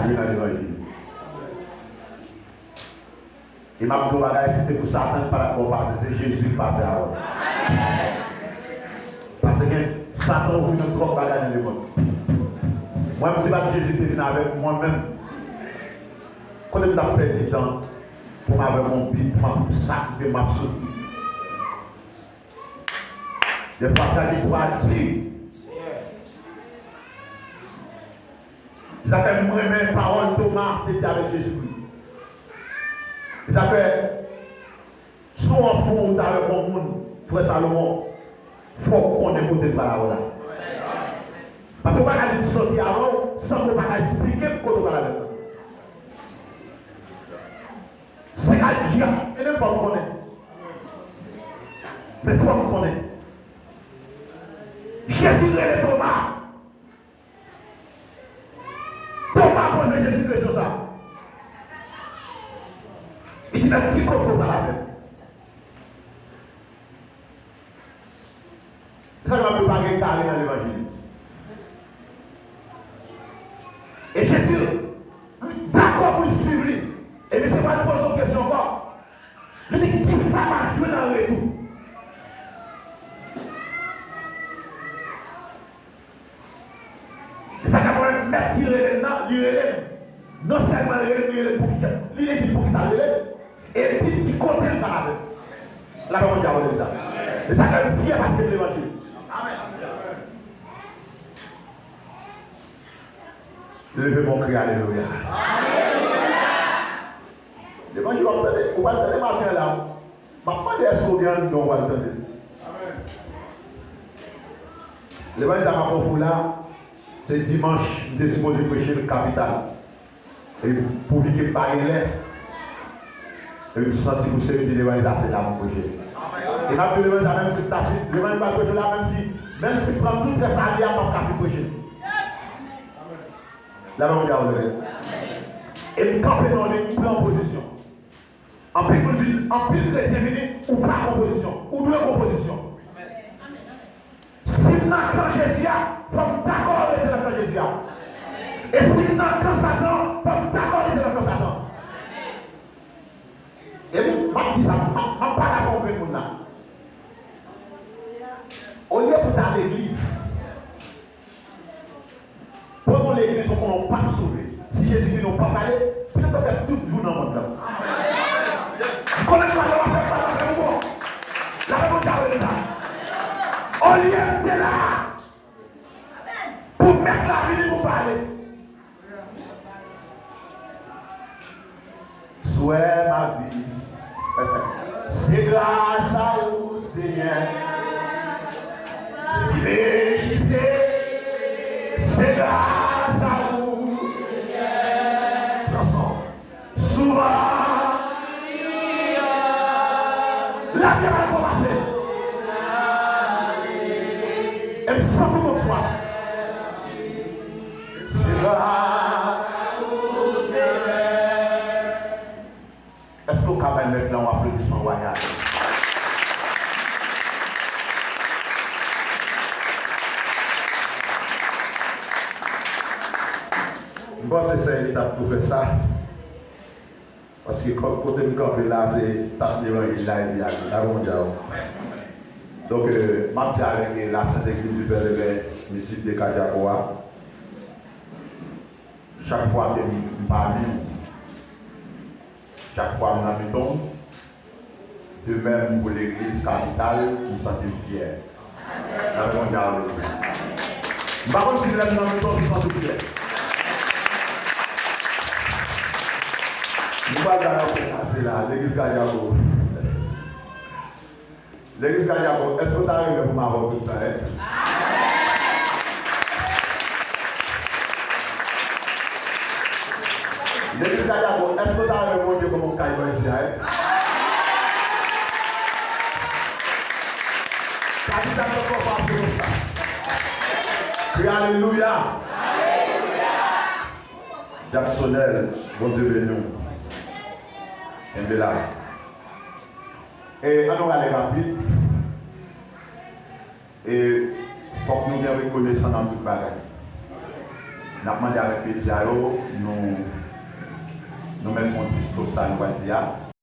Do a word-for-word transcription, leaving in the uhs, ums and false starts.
Vin nan levanjil. E m ap di w bagay, si te pou Satan, li pa t ap ba w pase, se Jezi k pase avè w. Paske gen Satan ofri nou twòp bagay nan lemonn. Mwen, m si pa t Jezi te vin avè m, mwen menm, kote m t ap pèdi tan pou m avèk yon Bib, pou m ap sa k rive m ap sot. Defwa, gade pou a di. Se sa fè m renmen pawòl Toma te di avèk Jezikri. Se sa fè, si w ap fè yon wout avèk yon moun, frè Salomon, fò w konnen kote l pral avè w la. Paske w pa ka vin soti avè w san ke w pa ka esplike m kote w pral avè l la. Se ka di a, e menm fò m konnen. Men fò m konnen. Jezi rele Toma. Toma poze Jezi kesyon sa. Li di, "Men ki kote w pral avè m?" Se sa k ap di w pa gen kare nan levanjil. E Jezi dakò pou l swiv li. E misye pral poze yon kesyon ankò. Li di, "Kisa m ap jwenn an retou?" Se sa k ap fè mèt ki rele m nan, li rele m. Non sèlman li rele m, li rele m pou ki, li, li di m poukisa l rele m. E li di m ki kote l pral avè m. Lapè Bondye avè w, legliz la. Se sa k fè m fyè paske m levanjil. Leve bon kri alelouya. Levanjil w ap tande, ou pral tande maten an la. M ap mande èske w gen anndan w pral tande. Levanjil sa m ap ofri w la, se dimanch, m te sipoze preche l kapital. E pou vi ke m pa gen lè, e m santi pou se m di levanjil sa, se la pou m preche. E m ap di levanjil sa, menm si m ta fin, levanjil m pral preche la, menm si, menm si m pran tout rès ane a, m p ap ka fin preche l. Lapè Bondye avè w. E m kanpe nan yon liy, m pran pozisyon. Anpil moun di, anpil kretyen vini, ou pa pran pozisyon. Ou dwe pran pozisyon. Si m nan kan Jezi a, fò m dakò rete nan kan Jezi a. E si m nan kan Satan, fò m dakò rete nan kan Satan. E m, m ap di sa, m ap, m ap pale avè yon grenn moun la. Olye pou w ta legliz, pran yon legliz ou konnen w p ap sove. Si Jezi vini, w p ap ale, pito w fè tout vi w nan mond lan. M konnen m pale, w ap fè m pale, w ap fè m bon. Lapè Bondye avè nou sa. Olye m te la pou mèt la vini pou pale. Swear ma vie. Se gras a ou, Senyè. Si mejiste, se gras a ou, Senyè. Pran son. Souvan, lapè pa pase. E m santi yon swaf. Se gras a ou, Senyè. Èske w ka bay mèt la yon aplodisman wayal? M panse Seyè li t ap tou fè sa. Paske kò-, kote m kanpe la, se stad levanjil la, epi ak la Bondye a. Donk, euh, m ap di avèk, euh, la Sent Egliz Luther Leven, misyonè de Cadiaco a. Chak fwa ke m, m pami w, chak fwa m nan mitan w, de menm pou legliz kapital, m santi m fyè. Nan Bondye a, alelouya. M pa konn si lè m nan mitan w, m santi m fyè. Nou pa gade anpil pase la, legliz Cadiaco. Legliz Cadiaco, èske w ta renmen pou m avè w tout tan, en? Legliz Cadiaco, èske w ta renmen Bondye kòm yon kay mwen isi a, en? Kapital nan kò pa pou sa. Kri alelouya. Jacksonel, Bondye beni w. Kenbe la. E, ann nou ale rapid. E, fòk nou gen rekonesan nan tout bagay. N ap mande avèk medya yo, nou, nou mèt fè yon ti stop sa nou pral di a.